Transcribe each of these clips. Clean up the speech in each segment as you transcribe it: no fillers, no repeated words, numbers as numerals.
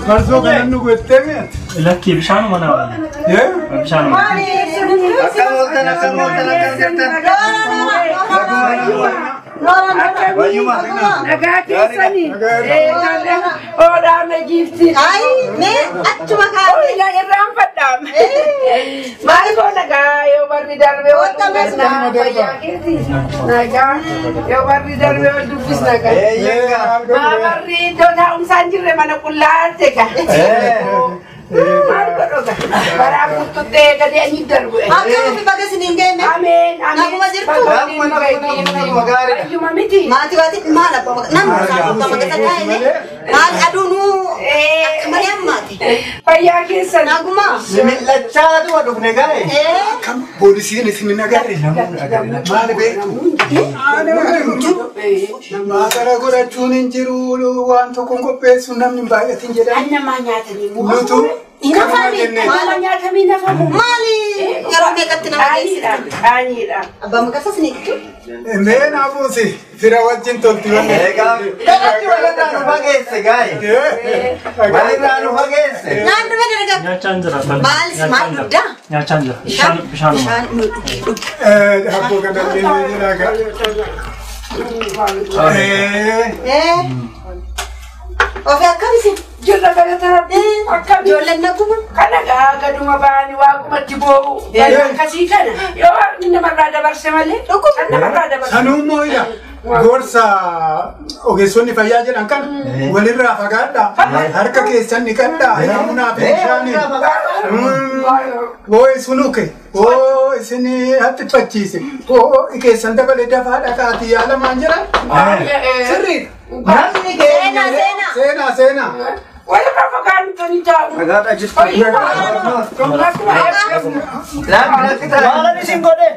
Farsoo kanan nu gottee mi'ati. Lakkii bishaanuma nama. Bishaanuma. Akkam ooltan, akkam ooltan, akkam jirtan? Wayyuma. Nagaa keessanii. Oodhaame giifti. Ay, mee achuma kaa'e. Ila irraanfadhaam. Maal koo nagaa yoo barri darbee wal dubbisna fayyaa keeti. Nagaa yoo barri darbee wal dubbisna nagaa. Maa barri iddoo taa'umsaa hin jirre mana qullaa ta'e. Maal godhu baraa kuttuttee gadi anyi darbu. Akka nufi baga isiniin geenne. Ameen ameen. Naguma jirtu. Ayyuma miti. Maatii waatii maal abbaa maqaa namni isaan abbaa maqaa taa'e maal aduunuu akka malee ammaati. Fayyaa keessan. Naguma. Mil'achaatuma dhufne gaa'e. Kam poolisiin isin hin agarre namoonni agarre maal beektu? Maakara godhachuun hin jiru waan tokko hin qopheessu namni hin baay'atin jedhan. Annamaa nyaatanii Nutu kanuma jennee. Nama nyaatamii nafamu. Maali yeroo meeqatti nama geessisa? Qaaniidha. Abbaa maqaa isaas ni gitu. Mee naa buusi fira wajjin tolti wanni. Egaa kanatti walirraa nu fageesse gaa'e. Walirraa nu fageesse. Naan dhufe dargaa. Nyaachaan jira. Maal maal dugdaa? Nyaachaan jira. Bishaanuma. Bishaan nu dhugi dhugi. Abboo kanallee ni jira gaa. Ofii akkam isin? Jirra galata rabbi. Akkam Ijoolleen naguma. Kana gaa gaduma ba'anii waaqumatti boo'u. Akkasii kana yoo waaqni namarraa dabarse malee. Kan namarraa dabarse. Sanuummoo ila gorsa ogeessonni fayyaa jedhan kan walirraa fagaadhaa harka keessan dhiqadhaa saamunaa fi bishaaniin. Hoo isunuke hoo isin haxxifachiise hoo keessan dabale dafaa dhaqaatii yaalamaan jedhan sirriidha. Namni Seenaa keenya. seenaa. Seenaa seenaa. Walirraa fagaatanii taa'u. Fagaadhaa jirtu. Lakki taa'e. Maalan isin godhe?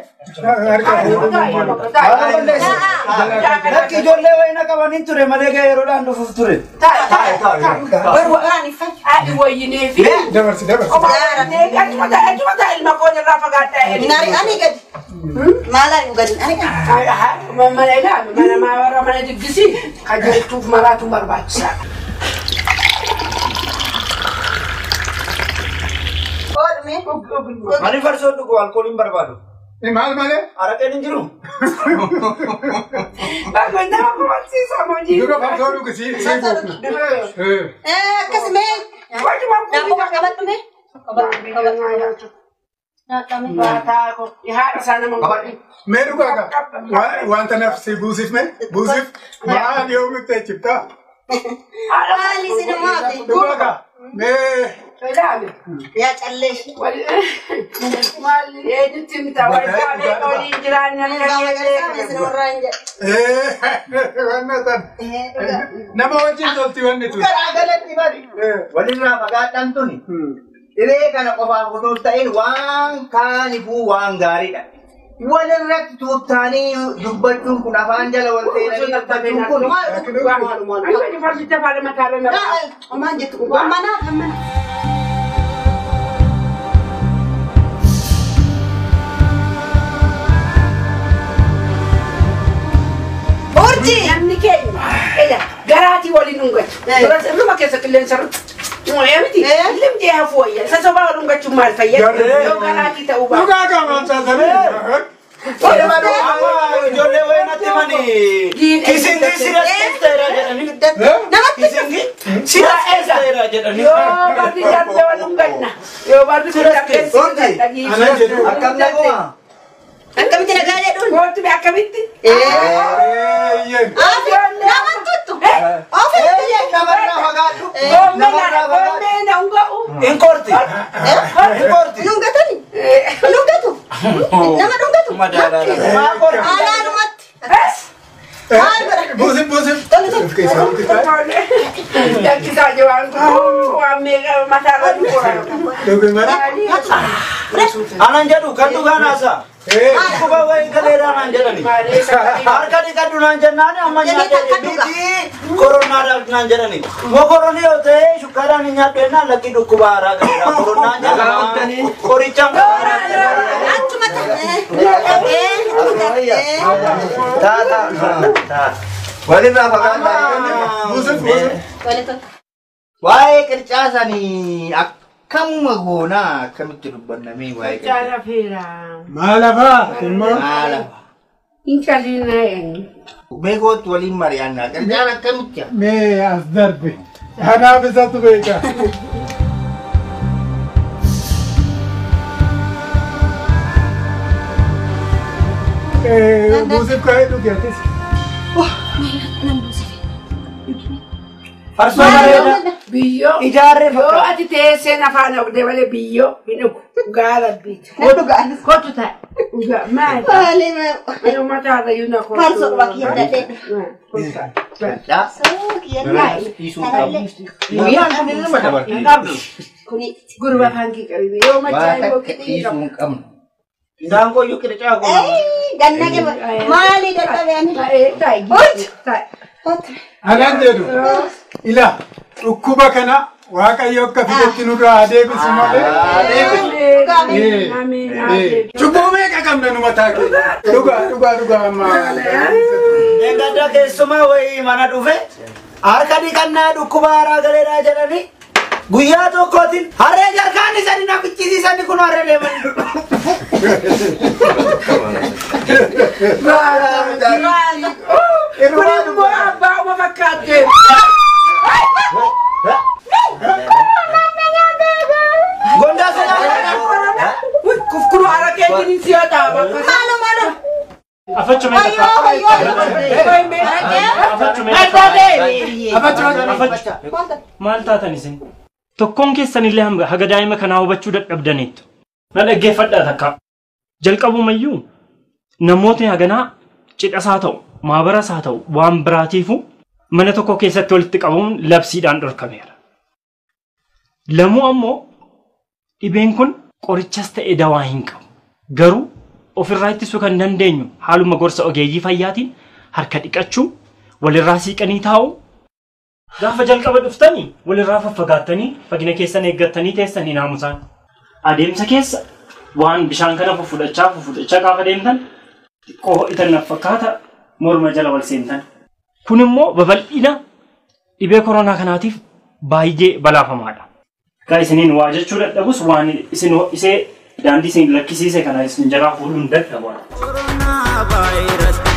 Lakki ijoollee wayina qabaniin ture malee ga'ee yeroodhaan dhufuuf ture. Waraan iffatu. Haadhi wayyinee fi. Dabarsi dabarsi. Achuma taa'e ilma koon irraa fagaadhaa. Ani ani gadi. Maal ani gadi? Ani gadi. Mana ilaali mana maawara mana diggisii kan jirtuuf maraatu barbaachisaadha. Oodhumee. Ani farsoo dhugu alkooliin barbaadu. Maal malee? Araqeen hin jiru. Bakka nama kumalsiisa hojii. Dura farsoo dhugi sii buufna. Akkas mee. Naannoo qabadhu mee. Haadha isaa nama godhi. Mee dhugaa gaa wanta nafsi buusif mee buusif maal yoo nutti ejjibtaa? Maali isin maafi? Dhugaa gaa mee Ilaali. Yaa callee. Maali eenyutti mita walqaabee waliin jiraanna Abbaa maqaa isaa isin warraa hin jedhu. Wanna tan nama wajjin tolti wanni tun. Garaa galatti bari. Walirraa fagaadhaan tuni. Dhibee kana qofaaf otoo hin ta'in waan kaanifuu waan gaariidha. Walirratti tuuttaanii dubbachuun kun afaan jala wal seenanii dubbachuun kun Ani farsicha faana mataarra nama. Maal jettu kun? Mana mana. Urji! Namni keenya garaatii waliin dhungatu. Irruma keessa qilleensa irratti. Miti limjee hafuu wayya. Isa sobaa wal dhungachuun maal fayyada? Yoo garaatii ta'uu baate. Dhugaa gaa maal taasisanii? Ijoollee wayinatti mani kisingii siras keessa jedhanii. Namatti Kisingii siras keessa jedhanii. Yoo barri darbee wal dhunganna. Yoo barri kun darbee si Anan jedhu. Akkam naguma. Akkamitti nagaa jedhuun? Mootummaa akkamitti? Eeyyeen. Nama tuttu. Ofitti Namarraa fagaadhu. Namarraa fagaadhu. Gommee na hunga'u. Inkorti. Inkorti. Dhungatani? Dhungatu? Nama dhungatu? Alaanumatti. Maal godha? Buusif buusif. Of keessaa wanti taa'e. Yakkisaa jiran waan meeqa mataarra dukura. Dhugi malee. Anan jedhu kan dhugaan haasaa. Dhukkuba wayii galeeraa naan jedhani. Harka dhiqadhu naan jennaan amma nyaadhee miti koronaadhaaf naan jedhani. Mokoronii yoo ta'e shukkaaraan hin nyaadhu jennaan lakki dhukkuba haaraa galeeraa koronaan jedhama. Qorichaan Achuma Taa taa taa. Walirraa fagaadhaa. Buusif buusif. ta'e. Waa'ee qircaa sanii akkamuma goonaa akkamitti dubbannamee waa'ee Qircaa qircaa. lafeera. Maal hafaa immoo? Maal hafa? Hin qaliinaa jedhani. Beekootti waliin mari'annaa. Qircaan akkamitti? Mee as darbe. Kanaaf isatu beeka. Buusif ka'ee dhugi atis. Nan buusif. Farsoo bareeda. Biyyoo. Ijaarree Yoo fakkaata. ati teesseen afaan hogdee malee biyyoo hin dhugu. Dhugaa rabbiiti. Nan dhuga anis. Kottu taa'e. Dhugaa maali? Maali Ani uummata harrayyuu na kottu. Farsoo dhugaa kiyya dadhee. Kottu taa'e. Qircaa. Kiyya Dhiisuu qabnu. Guyyaan kun nama dabarti. Hin qabdu. Kuni Gurba afaan kee qabi. Yoo Waa machaa yoo takka qixii dhiisuu qabu. hin qabnu. Isaan koyyuu qircaa kun. Ganna qaba. Maali dadhabe ani? Taa'e taa'e. Taa'e. Anaan jedhu ila dhukkuba kana Waaqayyo akka fidetti nurraa haa deebisu malee. Ameen. Ameen. Ameen. Cubbuu meeqa qabna nu mataa keenya? Dhugaa dhugaa dhugaa amma. Eeggadda keessumaa wayii mana dhufe harka dhiqannaa dhukkuba haaraa galeeraa jedhanii guyyaa tokkootiin harree jarkaan isanii na fichisiisanii kun harree deeman. Kun immoo abbaa uma fakkaatte. Gondaa sana. Kufkuru hara keetiin si haa ta'a bakka. Maalo maalo. Afachuu meeqa? Wayyoo wayyoo. Afachuu meeqa? Afachuu. Maal taatan isin? Tokkoon keessanillee hanga haga daa'ima kanaa hubachuu dadhabdaniittu. Na dhaggeeffadhaa takka. Jalqabumayyuu namootni haganaa cidhas haa ta'u, maabaras haa ta'u, waan biraatiifu mana tokko keessatti walitti qabamuun labsiidhaan dhorkameera. Lamuu ammoo dhibeen kun qorichas ta'e dawaa hin qabu. Garuu ofirraa ittisuu kan dandeenyu haaluma gorsa ogeeyyii fayyaatiin harka dhiqachuu, walirraa siiqanii taa'uu, gaafa jalqaba dhuftanii walirraa faffagaattanii fagina keessan eeggattanii teessanii naamusaan. Adeemsa keessa waan bishaan kana fuffudhachaa fuffudhachaa gaafa deemtan xiqqoo ho'itan fakkaata morma jala wal seentan. Kun immoo babal'ina dhibee koronaa kanaatiif baay'ee balaafamaadha. Egaa isiniin waa jechuu dadhabus waan isin ho'isee daandii isin lakkisiise kana isin jalaa fuudhuun dadhabu. Koronaa vaayirasii.